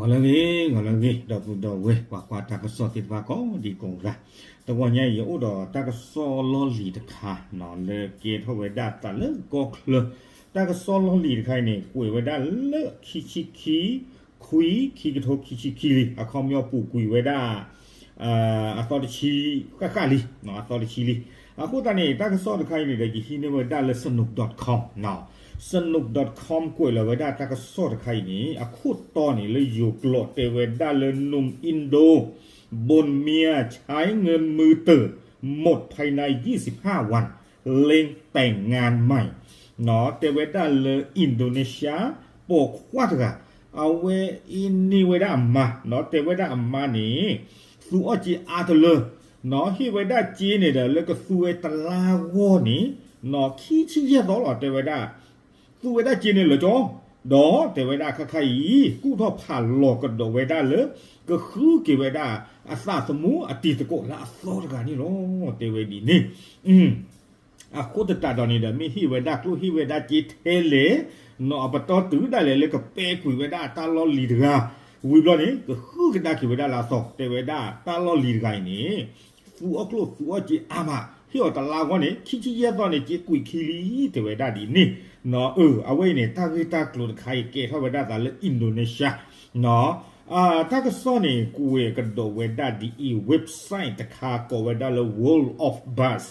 ဂီၤလၢအဂ့ၤ, ဂီၤလၢအဂ့ၤ, ဒီပုၢ်ဒီဝဲၢ် ပှၤကွၢ်တၢ်ကစီၣ်သ့ၣ်တဖၣ်ကိးဒံကိးဂၤ, တဂီၤညါအံၤ ယအိၣ်ဒီးတၢ်ကစီၣ်လီၢ်လံၤတခါ လၢကဲထီၣ်ဝဲဒၣ်သးလၢကီၢ်ချၢ, တၢ်ကစီၣ်လီၢ်လံၤတခါအံၤန့ၣ် ကွဲးဝဲဒၣ်လၢခံဆံခံ ခွံ ခံကထိခံဆံခံလံ, အခီပညီပူၤကွံာ်ဝဲဒၣ် အသီတဆံ ဃၣ်ဃၣ်လံ, အသီတဆံလံ. အဃိသတးန့ၣ် တၢ်ကစီၣ်တခါအံၤန့ၣ်ဒီး ယဟံးန့ၢ်ဝဲဒၣ်လၢ Sanook dot com, Sanook dot com ကွဲးလီၤဝဲဒၣ်တၢ်ကစီၣ်တခါအံၤန့ၣ် အခိၣ်တီန့ၣ်လၢယိၤကျိာ်တဲဝဲဒၣ်လၢ หนุ่มอินโด บ่นเมียใช้เงินมือถือ หมดภายในยี่สิบห้าวัน เล็งแต่งงานใหม่ တဲဝဲဒၣ်လၢ Indonesia ပိာ်ခွါတဂၤ အဝဲအ့န့ၢ်ဝဲဒၣ်အမါ, တဲဝဲဒၣ်အမါန့ၣ် သူအီၣ်စ့အါတလၢ, ဟ့ၣ်ဝဲဒၣ်စ့န့ၣ်ဒီး လၢကသူဝဲတလါဂီၢ်န့ၣ် ခံဆံယဲၢ်သီလီၤ တဲဝဲဒၣ်, သူဝဲဒၣ်စ့န့ၣ်လၢာ်ကၠီ, ဒီးတဲဝဲဒၣ်ခါခါအံၤ ကူၣ်ထီၣ်ဖးလီၤကဒီးဝဲဒၣ်လၢ ကဃုက့ၤဝဲဒၣ်အသးသမူအတံၤသကိးလၢအသီတဂၤန့ၣ်လီၤ တဲဝဲဒ်န့ၣ်. အဃိသတးဒီးန့ၣ်ဒီး မ့ၢ်ဟ့ၣ်ဝဲဒၣ်ကျိၣ်ဟ့ၣ်ဝဲဒၣ်စ့ထဲလဲၣ်, နီၢ်အပတီၢ်တုၤဒၣ်လဲာ်လၢကပဲာ်ကွံာ်ဝဲဒၣ်တၢ်လီၢ်လံၤတဂၤ, ဝံၤဘျီန့ၣ် ကဃုကဒါက့ၤဝဲဒၣ်လၢအသီ, တဲဝဲဒၣ်တၢ်လီၢ်လံၤတဂၤအံၤန့ၣ် သူအီၣ်ကျိၣ်သူအီၣ်စ့အါမး, ဟ့ၣ်အီၤတလါဂီၢ်န့ၣ် ခံဆံယဲၢ်သီန့ၣ် စ့ကွံာ်ခံလံ တဲဝဲဒၣ်ဒ်န့ၣ်. အဝဲအံၤန့ၣ် တၢ်ဂ့ၢ်တၢ်ကျိၤတခါအံၤ ကဲထီၣ်ဝဲဒၣ်သးလၢ Indonesia တၢ်ကစီၣ်န့ၣ် ကွဲးကဒီးဝဲဒၣ်ဒ်အံၤ website တခါကိးဝဲဒၣ်လၢ World of Buzz,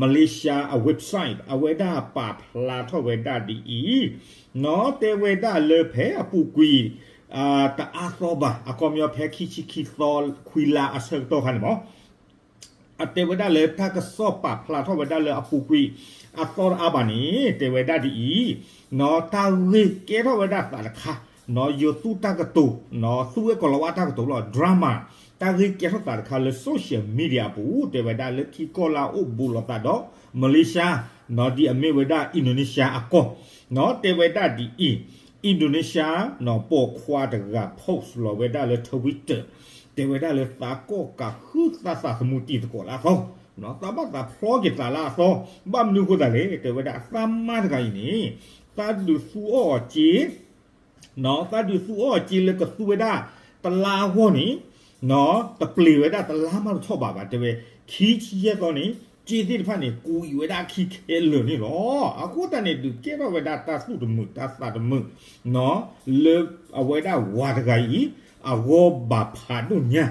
Malaysia အ website အဝဲဒၣ်ပာ်ဖျါထီၣ်ဝဲဒၣ်ဒ်အံၤ, တဲဝဲဒၣ်လၢဖဲအပူၤကွံာ် တအါသီဘၣ်, အခီပညီဖဲခံဆံခံသီ ခွံလါအဆၢကတီၢ်ခါန့ၣ်မး အတဲဝဲဒၣ်လၢတၢ်ကစီၣ်ပာ်ဖျါထီၣ်ဝဲဒၣ်လၢအပူၤကွံာ်အသီတအါဘၣ်န့ၣ် တဲဝဲဒၣ်ဒ်အံၤ, တၢ်ဂ့ၢ်ကဲထီၣ်ဝဲဒၣ်သးတခါ, ယိၤသူတၢ်ကတိၤ, သူဝဲကိးလီၤဝဲတၢ်ကတိၤလီၤ drama, တၢ်ဂ့ၢ်ကဲထီၣ်သးတခါလၢ social media အပူၤ တဲဝဲဒၣ်လၢထံကီၢ်လၢအအိၣ်ဘူးလိာ်သးဒီး Malaysia ဒ်အမ့ၢ်ဝဲဒၣ် Indonesia အကီၢ်, တဲဝဲဒၣ်ဒ်အံၤ, Indonesia ပိာ်ခွါတဂၤ post လီၤဝဲဒၣ်လၢ Twitter တဲဝဲဒၣ်လၢသးကီၢ်ကးဃုသးသးသမူတံၤသကိးလၢအသီ, သးဘၣ်သးဖျီက့ၤသးလၢအသီ, ဘၣ်မနုၤအဃိသတးလဲၣ် တဲဝဲဒၣ်သးမါတဂၤအံၤန့ၣ် သးဒုးသူအီၣ်အီၤစ့ သးဒုးသူအီၣ်အီၤစ့လၢကသူဝဲဒၣ်တလါအဂီၢ်န့ၣ် တပျ့ၤဝဲဒၣ်တလါမးတထီၣ်ဘးဘၣ် တဲဝဲ, ခံဆံယဲၢ်သီန့ၣ် စ့သ့ၣ်တဖၣ်န့ၣ် ကွံာ်ဝဲဒၣ်အခံခဲလၢာ်န့ၣ်လီၤ. အဃိသတးန့ၣ် ဒုးကဲထီၣ်ဝဲဒၣ်တၢ်သူၣ်တမုာ်တၢ်သးတမုာ် လၢအဝဲဒၣ်ဝၤတဂၤအံၤ အဂီၢ်ဘၣ်ဖးဒိၣ်ညါ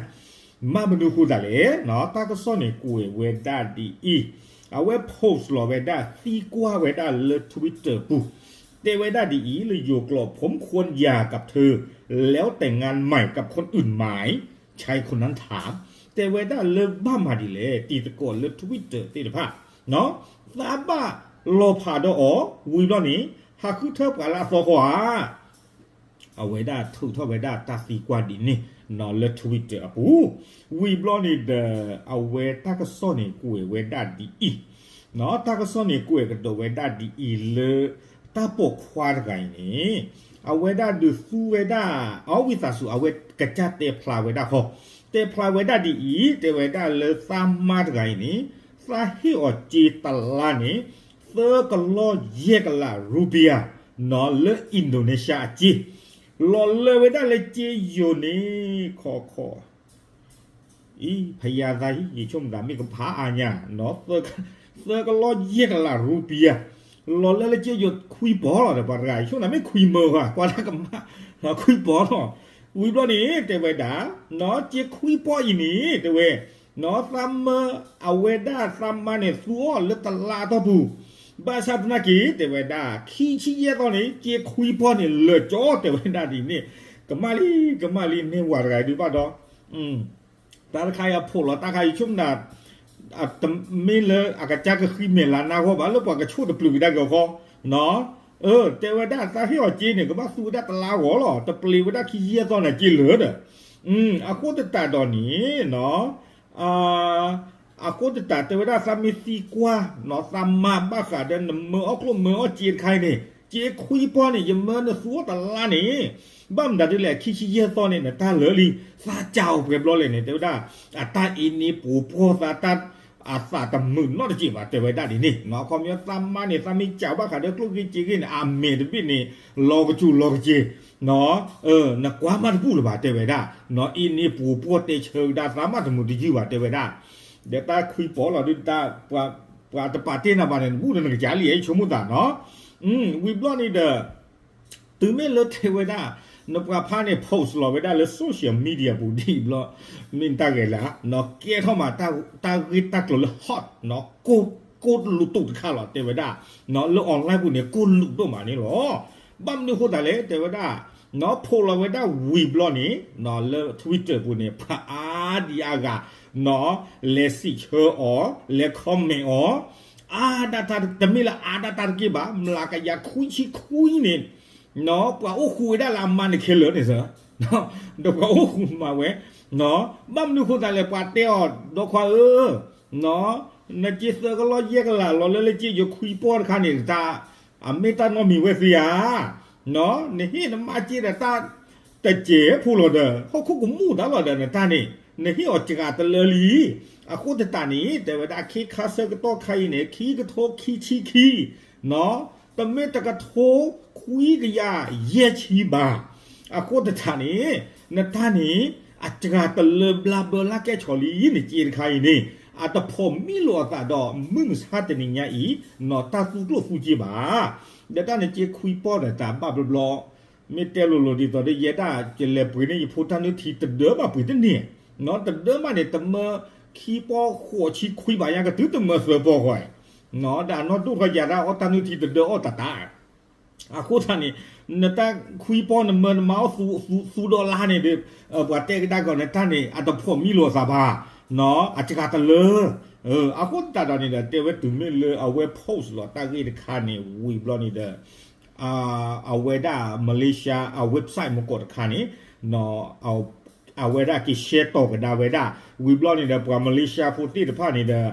ဘၣ်မနုၤအဃိသတးလဲၣ်, တၢ်ကစီၣ်န့ၣ်ကွဲးဝဲဒၣ်ဒ်အံၤ, အဝဲ post လီၤဝဲဒၣ်သံကွၢ်ဝဲဒၣ်လၢ Twitter ပူၤ, တဲဝဲဒၣ်ဒ်အံၤ လၢယိၤကျိာ် ผมควรหย่ากับเธอ แล้วแต่งงานใหม่กับคนอื่นไหม ชายคนนั้นถาม တဲဝဲဒၣ်လၢဘၣ်မၤဒ်လဲၣ် တံၤသကိးလၢ Twitter သ့ၣ်တဖၣ် သးဘၣ်လီၤဖးဒီးအီၤ ဝံၤဘျီန့ၣ် ဟးဃုထၢပှၤလၢအသီဃီဧါ အဝဲဒၣ်ထုးထီၣ်ဝဲဒၣ်တၢ်သံကွၢ်ဒ်န့ၣ် လၢ Twitter အပူၤ, ဝံၤဘျီန့ၣ်ဒီး အဝဲတၢ်ကစီၣ်န့ၣ်ကွဲးဝဲဒၣ်ဒ်အံၤ, တၢ်ကစီၣ်န့ၣ်ကွဲးကဒီးဝဲဒၣ်ဒ်အံၤလၢ တၢ်ပိာ်ခွါတဂၤအံၤန့ၣ် အဝဲဒၣ်ဒုးသူဝဲဒၣ် အဝံသးစူၤ အဝဲကစၢ်တဲဖျါဝဲဒၣ်ဃီ, တဲဖျါဝဲဒၣ်ဒ်အံၤ တဲဝဲဒၣ်လၢသးမါတဂၤအံၤန့ၣ် သးဟ့ၣ်အီၤစ့တလါန့ၣ် သၢကလီၢ်ယဲၢ်ကလး rupiah လၢ Indonesia အစ့, လီၤလၢဝဲဒၣ်လၢစ့ယိၤန့ၣ် ခီခီ အံၤ ဖယၤသးဟံၣ် ယဆိကမိၣ်သးမ့ၢ်ကဖးအါညါ သၢကလီၢ်ယဲၢ်ကလး rupiah လီၤလၢလၢစ့ယိၤခွံပီၢ်လီၤ ဒီးပှၤတဂၤ ယဆိကမိၣ်သးမ့ၢ်ခွံမၢဘၣ် ကွၢ်တၢ်ကမၣ် ခွံပီၢ်လီၤ. ဝံၤဘျီန့ၣ် တဲဝဲဒၣ် စ့ခွံပီၢ်အံၤန့ၣ် တဲဝဲ သးမၢ အဝဲဒၣ်သးမါန့ၣ် သူအီၤလၢတလါအတီၢ်ပူၤ ဘၣ်ဆၣ်သနာ်က့ တဲဝဲဒၣ် ခံဆံယဲၢ်သီန့ၣ် စ့ခွံပီၢ်န့ၣ် လၢာ်ကၠီ တဲဝဲဒၣ်ဒ်န့ၣ် ကမၣ်လံ ကမၣ်လံ န့ၢ်ဝၤတဂၤဒုးဘၣ်ဒီး တၢ်တခါအံၤအဖိးလီၤ တၢ်ခါ ယဆိကမိၣ် မ့ၢ်လၢအကစၢ်ကဃံမဲာ်လၤနါဂီၢ်ဘၣ် လၢပှၤကဆိၣ်တပျုာ်ကဒါက့ၤအီၤဃီ တဲဝဲဒၣ်သးဟ့ၣ်အီၤစ့န့ၣ် ကဘၣ်သူဝဲဒၣ်တလါဂီၢ်လီၤ တပျ့ၤဝဲဒၣ်ခံဆံယဲၢ်သီန့ၣ် စ့လၢာ်ဒီး အဃိသတးဒီးန့ၣ် အဃိသတးတဲဝဲဒၣ်သးမ့ၢ်သံကွၢ် သးမါဘၣ်ဃးဒီးနမၢအီၣ်ကျိၣ်မၢအီၣ်စ့တခါအံၤန့ၣ် စ့ခွံပီၢ်န့ၣ် ယမၢနသူအီၤတလါန့ၣ် ဘၣ်မတၤဒ်လဲၣ် ခံဆံယဲၢ်သီန့ၣ် နတၢ်လၢာ်လံ သးစံးအီၤပှဲၤဘျီလဲၣ်န့ၣ် တဲဝဲဒၣ် အတၢ်အ့န့ၣ်ပိာ်ပှီၢ်သးတၢ် အသးတမုာ်နီတစဲးဘၣ် တဲဝဲဒၣ်ဒ်န့ၣ်နီၤ. အခီပညီ သးမါန့ၣ် သးမ့ၢ်စံးဘၣ်ဃးဒီးကျိၣ်ဂ့ၢ်စ့ဂ့ၢ်န့ၣ် အမဲာ်တဘ့ၣ်န့ၣ် လီၤကစူၤလီၤကစ့ၤနီၤ, နကွၢ်မးတဘူၣ်လၢၤဘၣ် တဲဝဲဒၣ်နီၤ. အံၤန့ၣ် ပှိၤပှီၢ်တဲဆၢကဒါ သးမးတမုာ်တယုၢ်ဘၣ် တဲဝဲဒၣ်. ဒီးတၢ်ခွံပီၢ်လီၤဒုး ပှၤတပာ်တ့ၢ်နၤဘၣ်န့ၣ် နဘူၣ်ဒီးနကစၢ်လံ ဆိကမိၣ်သးနီၤ. ဝံၤဘျီန့ၣ်ဒီး တုၤမ့ၢ်လၢတဲဝဲဒၣ် နပှၤဖါန့ၣ် post လီၤဝဲဒၣ်လၢ social media ပူၤဒ်အံၤဘျီ မ့ၢ်တၢ်ဂဲၤလၢ်နီၤ, ကဲထီၣ်မး တၢ်ဂ့ၢ်တၢ်ကျိၤလၢ hot နီၤ, ကိၢ်လူၤတူာ်တခါလီၤ တဲဝဲဒၣ်နီၤ, လၢ online ပူၤန့ၣ် ကိၢ်လူၤဒိၣ်မးန့ၣ်လီၤ. ဘၣ်မနုၤအဃိသတးလဲၣ် တဲဝဲဒၣ်နီၤ, ဖိးလီၤဝဲဒၣ်ဝံၤဘျီန့ၣ်နီၤ, လၢ Twitter ပူၤန့ၣ် ပှၤအါဒံအါဂၤနီၤ, လဲၤစံးဆၢအီၤ လဲၤ comment အီၤ အါဒၣ်တၢ် တမ့ၢ်လၢအါဒၣ်တၢ်တက့ၢ်ဘၣ်, မျးကယၤခွံဆံခွံန့ၣ်နီၤ, ပှၤအိၣ်ဃူဝဲဒၣ်လၢအမါန့ၣ်ခဲလၢာ်န့ၣ်စ့ၢ်, ဒီးပှၤအိၣ်ဃူမးဝဲနီၤ. ဘၣ်မနုၤအဃိသတးလဲၣ် ပှၤတဲအီၤ ဒီခွါဧၢ နီၤ, နစ့သၢကလီၢ်ယဲၢ်ကလးလီၤလၢလၢစ့ယခွံပီၢ်တခါန့ၣ် တၢ် အမ့ၢ်တၢ်နီတမံၤဝဲသ့ဧါ နီၤ, နဟ့ၣ်နမါစ့ဒီးတၢ် တစဲးဖိလီၤဒီး ဟီၣ်ခိၣ်ကမူၣ်တၢ်လီၤဒီးနတၢ်န့ၣ် နဟ့ၣ်အီၤစှၤတလၢလံ. အဃိသတးန့ၣ် တဲဝဲဒၣ် ခ့ခါဆၢကတီၢ်ခါအံၤန့ၣ် ခံကထိခံဆံခံနီၤ, တမ့ၢ်တကထိခွံကယၤယဲၢ်ဆံဘၣ်. အဃိသတးန့ၣ် နတၢ်န့ၣ် အစှၤတလၢဘျါဘၢလၢ်ကဲၣ်ဆိးလံ နစ့တခါအံၤန့ၣ် အတဖိးမံလိာ်အသးဒီး မုၢ်မဆါတနံၤညါအံၤနီၤ တၢ်သူကျိၣ်သူစ့ဘၣ်. ဒီးတၢ်နစ့ခွံပီၢ်ဒီးတၢ်ဘၣ်ဘျီဘျီ မ့ၢ်တဲလိၤလိၤဒ်သိးဒီး ယဲဒၣ်ယလဲၤပှ့ၤန့ၢ်ယဖိတၢ်နုၢ်ထံတဒၢဘၣ်ပှ့ၤတန့ၢ်နီၤ, တဒၢမးန့ၣ် တမၢခံပီၢ်ဃိးဆံခွံဘၣ်ညါ ကတုၤတမၢသၢပီၢ်ဃီ ဒီးအနီၢ်ဒိၣ်ထီၣ်ယၤဒၣ်အီၣ်တၢ်နုၢ်ထံတဒၢအီၣ်တၢ်တၢ်. အဃိသတးန့ၣ် နတၢ်ခွံပီၢ်နမၢနမါအီၣ်သူ သူဒီးလါန့ၣ်ဒီး ပှၤတဲကဒါကီးနတၢ်န့ၣ် အတဖိးမံလိာ်အသးဘၣ်နီၤ, အစှၤတလၢ အဃိသတးဒီးန့ၣ်ဒီး တဲဝဲတုၤမ့ၢ်လၢအဝဲ post လီၤတၢ်ဂ့ၢ်တခါန့ၣ် ဝံၤဘျီန့ၣ်ဒီး အဝဲဒၣ် Malaysia အ website မုၢ်ကီးတခါန့ၣ် အဝဲဒၣ်က့ၤ share တီၤကဒါဝဲဒၣ် ဝံၤဘျီန့ၣ်ဒီး ပှၤ Malaysia ဖိသ့ၣ်တဖၣ်န့ၣ်ဒီး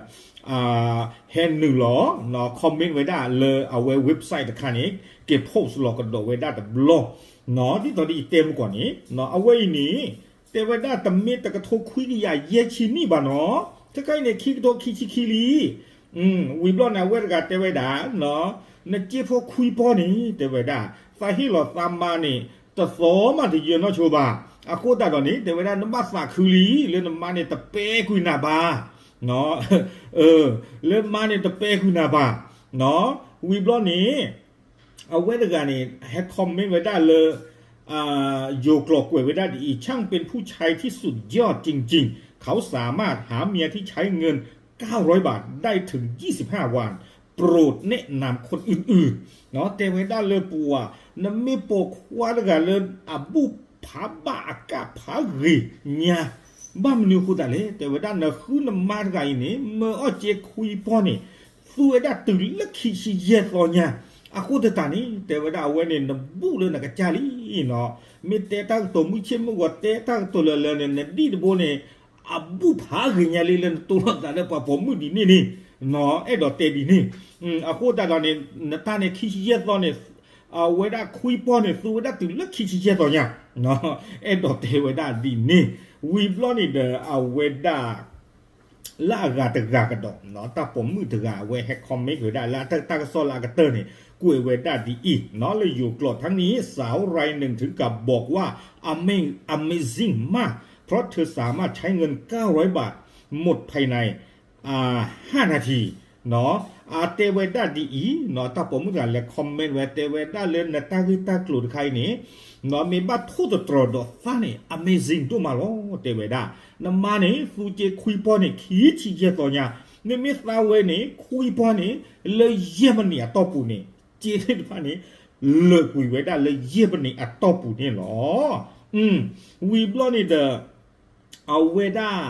ဟဲနုာ်လီၤ comment ဝဲဒၣ်လၢအဝဲ website တခါန့ၣ် က့ၤ post လီၤကဒီးဝဲဒၣ်တဘျီ ဒ်သိးဒီးယတဲမုၢ်ကီးန့ၣ် အဝဲအံၤန့ၣ် တဲဝဲဒၣ်တမ့ၢ်တကထိခွံကယၤယဲၢ်ဆံနံၣ်ဘၣ်နီၤ, ခဲခါအံၤန့ၣ် ခံကထိခံဆံခံလံ. ဝံၤဘျီန့ၣ် အဝဲတဂၤတဲဝဲဒၣ် နစ့ဖိခွံပီၢ်န့ၣ် တဲဝဲဒၣ် သးဟ့ၣ်လီၤသးမါန့ၣ် တသီမးတယၢၤနီၢ်ဆိဘၣ်. အဃိသတးဒီးန့ၣ် တဲဝဲဒၣ် နဘၣ်သးခုလံ လၢနမါန့ၣ်တပဲကွံာ်နၤဘၣ် လၢမါန့ၣ်တပဲကွံာ်နၤဘၣ်. ဝံၤဘျီန့ၣ် အဝဲတဂၤန့ၣ် ဟဲ comment ဝဲဒၣ်လၢ ယိၤကျိာ်ကွဲးဝဲဒၣ်ဒ်အံၤ ช่างเป็นผู้ชายที่สุดยอดจริงๆ เขาสามารถหาเมียที่ใช้เงิน เก้าร้อยบาท ได้ถึง ยี่สิบห้าวัน โปรดแนะนำคนอื่นๆ တဲဝဲဒၣ်လၢပှၤ နမ့ၢ်ပိာ်ခွါတဂၤလၢအဘူၣ်ဖးဘၣ်အကၣ်ဖးဂ့ၤညါ ဘၣ်မနုၤအဃိသတးလဲၣ် တဲဝဲဒၣ် နဃုနမါတဂၤအံၤန့ၣ် မၢအီၣ်စ့ခွံပီၢ်န့ၣ် သူဝဲဒၣ်တုၤလၢခံဆံယဲၢ်သီညါ, အဃိသတးန့ၣ် တဲဝဲဒၣ်အဝဲန့ၣ် နဘူၣ်လၢနကစၢ်လံနီၤ, မ့ၢ်တဲတၢ်ကတိၤမုၢ်ဆ့ၣ်မုၢ်ဂီၤ တဲတၢ်ကတိၤလၢလၢန့ၣ် နဒံၣ်တဘိန့ၣ် အဘူၣ်ဖးဂ့ၤညါလံလၢနတိၢ်နီၣ်သးလၢပှၤပိာ်မုၣ်ဒ်န့ၣ်န့ၣ်, အဲၣ်ဒိးတဲဒ်န့ၣ်, အဃိသတးဒီးန့ၣ် နတၢ်န့ၣ်ခံဆံယဲၢ်သီန့ၣ် အဝဲဒၣ်ခွံပီၢ်န့ၣ် သူဝဲဒၣ်တုၤလၢခံဆံယဲၢ်သီညါ, အဲၣ်ဒိးတဲဝဲဒၣ်ဒ်န့ၣ်, ဝံၤဘျီန့ၣ်ဒီးအဝဲဒၣ် လၢအဂၤတဂၤကဒီး တၢ်ပိာ်မုၣ်တဂၤ အဝဲဟဲ comment ဝဲဒၣ်လၢတၢ်ကစီၣ်လၢအကတၢၢ်န့ၣ် ကွဲးဝဲဒၣ်ဒ်အံၤ လၢယိၤကျိာ် ทั้งนี้สาวรายหนึ่งถึงกับบอกว่า Amazing มาก เพราะเธอสามารถใช้เงิน เก้าร้อยบาท หมดภายใน ห้านาที အတဲဝဲဒၣ်ဒ်အံၤ တၢ်ပိာ်မုၣ်တဂၤလဲၤ comment ဝဲ တဲဝဲဒၣ်လၢနတၢ်ဂ့ၢ်တၢ်ကျိၤတခါအံၤန့ၣ် မ့ၢ်ဘၣ်ထိၣ်သတြီၤဒီးသးန့ၣ် amazing ဒိၣ်မးလီၤ တဲဝဲဒၣ်. နမါန့ၣ် သူစ့ခွံပီၢ်န့ၣ် ခံဆံယဲၢ်သီညါ, နမ့ၢ်သးဝဲန့ၣ် ခွံပီၢ်န့ၣ် လၢယဲၢ်မံးနံးအတီၢ်ပူၤန့ၣ် စ့သ့ၣ်တဖၣ်န့ၣ် လၢာ်ကွံာ်ဝဲဒၣ်လၢယဲၢ်မံးနံးအတီၢ်ပူၤန့ၣ်လီၤ. ဝံၤဘျီန့ၣ်ဒီး အဝဲဒၣ်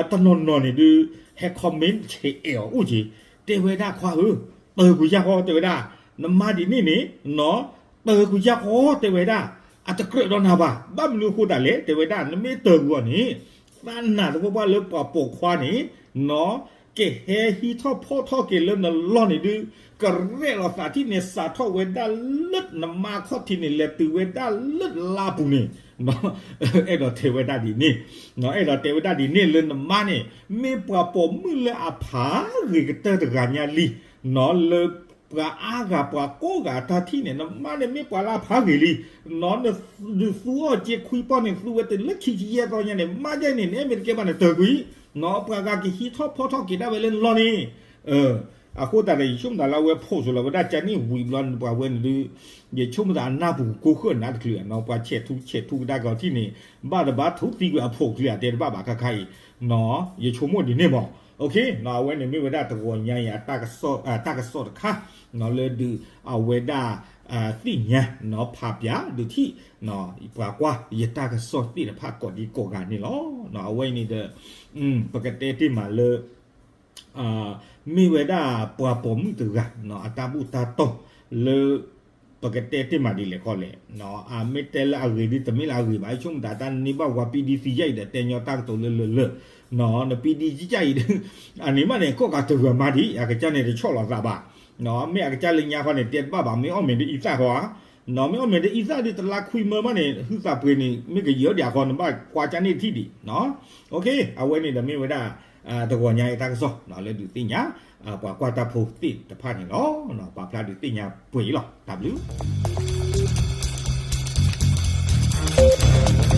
တနီၤနီၤန့ၣ်ဒုး ဟဲ comment ဆဲးအဲၣ်အီၤအိၣ်က့ၤ, တဲဝဲဒၣ်ခွါဧၢ, တၢၢ်ကွံာ်ယၢ်ဃီ တဲဝဲဒၣ်, နမါဒ်န့ၣ်န့ၣ် တၢၢ်ကွံာ်ယၢ်ဃီ တဲဝဲဒၣ်, အတကြၢးဒီးနၤဘၣ်. ဘၣ်မနုၤအဃိသတးလဲၣ် တဲဝဲဒၣ် နမ့ၢ်တၢၢ်ကွံာ်အီၤန့ၣ် သးနာ်သပှၢ်ပှၢ်လၢပှၤပိာ်ခွါန့ၣ် ကဟဲဟံးထီၣ်ဖီၣ်ထီၣ်က့ၤလၢနလီၢ်န့ၣ်ဒုး ကရဲၣ်လီၤသးထံၣ်န့ၣ် စးထီၣ်ဝဲဒၣ်လၢနမါခီၣ်ထံးန့ၣ် လဲၤတုၤဝဲဒၣ်လၢလါပူၤန့ၣ် အဲၣ်ဒိးတဲဝဲဒၣ်ဒ်န့ၣ်, အဲၣ်ဒိးတဲဝဲဒၣ်ဒ်န့ၣ်လၢနမါန့ၣ် မ့ၢ်ပှၤပိာ်မုၣ်လၢအဖးဂ့ၤကတၢၢ်တဂၤညါလံ, လၢပှၤအါဂၤပှၤကိးဂၤအတၢ်ထံၣ်န့ၣ် နမါန့ၣ်မ့ၢ်ပှၤလၢအဖးဂ့ၤလံ, နဒုးသူအီၤစ့ခွံပီၢ်န့ၣ် သူဝဲတုၤလၢခံဆံယဲၢ်သီညါန့ၣ် မါယဲန့ၣ် နအဲၣ်မ့ၢ်တကဲဘၣ်န့ၣ် တၢၤကွံာ်, ပှၤဂၤကဟံးထီၣ်ဖီထီၣ်က့ၤဒၣ်ဝဲလၢနလီၢ်န့ၣ် အဃိသတးဒီး ယဆိကမိၣ်သးလၢအဝဲ post လီၤဝဲဒၣ်ကန့ၣ်ဝံၤဘျီန့ၣ် ပှၤဝဲန့ၣ်ဒုး ယဆိကမိၣ်သးအနၢ်ပူၤကိးဃၢၣ်နးတချုးနီၤ ပှၤဆဲးထူဆဲးထူကဒါက့ၤအီၤထံၣ်န့ၣ် ဘၣ်တဘၣ်ထိၣ်သံကွံာ်အဖိးကျံအတဲတဘၣ်ဘၣ်ခါခါအံၤ, ယဆိကမိၣ်ဒ်န့ၣ်မး, အဝဲန့ၣ်မ့ၢ်ဝဲဒၣ်တဂီၤညါအံၤ တၢ်ကစီၣ်တခါ လၢဒုးအဝဲဒၣ် သ့ၣ်ညါ ဖးပၠးဒုးထံၣ် ပှၤကွၢ်ယတၢ်ကစီၣ်သ့ၣ်တဖၣ်ကိးဒံကိးဂၤန့ၣ်လီၤ. အဝဲအံၤန့ၣ်ဒီး ပကတဲတ့ၢ်မးလၢ မ့ၢ်ဝဲဒၣ်ပှၤပိာ်မုၣ်တဂၤ အတၢ်ဘူၣ်တၢ်တီၢ်လၢ ပကတဲတ့ၢ်မးဒ်လဲၣ်ဃီလဲၣ်, အမ့ၢ်တဲလၢအဂ့ၤဒုး တမ့ၢ်လၢအဂ့ၤဘၣ်, ဆိကမိၣ်သးတၢ်န့ၢ်ဘၣ်ဝဲ ပံဒံသံယါအံၤဒီး တဲညီတၢ်ကတိၤလၢလၢလၢ နပံဒံကံကါအံၤဒီး အန့ၣ်မးန့ၣ် ကိးဂၤတဂၤမးဒံး အကစၢ်န့ၣ်တဆီၣ်လီၤသးဘၣ်, မ့ၢ်အကစၢ်လၢညါဃီန့ၣ် တဲတဘၣ်ဘၣ် မ့ၢ်အီၣ်မ့ၤဒ်အံသၣ်ဃီဧါ, မ့ၢ်အီၣ်မ့ၤဒ်အံသၣ်ဒုး တလါခွံမၢမးန့ၣ် ဟုသးပှ့ၤန့ၣ် မ့ၢ်ကယီၤဒံးအဃီ နဘၣ်ကွၢ်ကၢ်န့ၣ်ထံၣ်ဒံး အဝဲန့ၣ်ဒီးမ့ၢ်ဝဲဒၣ် တဂီၤညါအံၤတၢ်ကစီၣ် လၢဒုးသ့ၣ်ညါ ပှၤကွၢ်တၢ်ဖိသ့ၣ်တဖၣ်န့ၣ်လီၤ. ပာ်ဖျါဒုးသ့ၣ်ညါပှဲၤအံၤလီၤ. တၢ်ဘျုး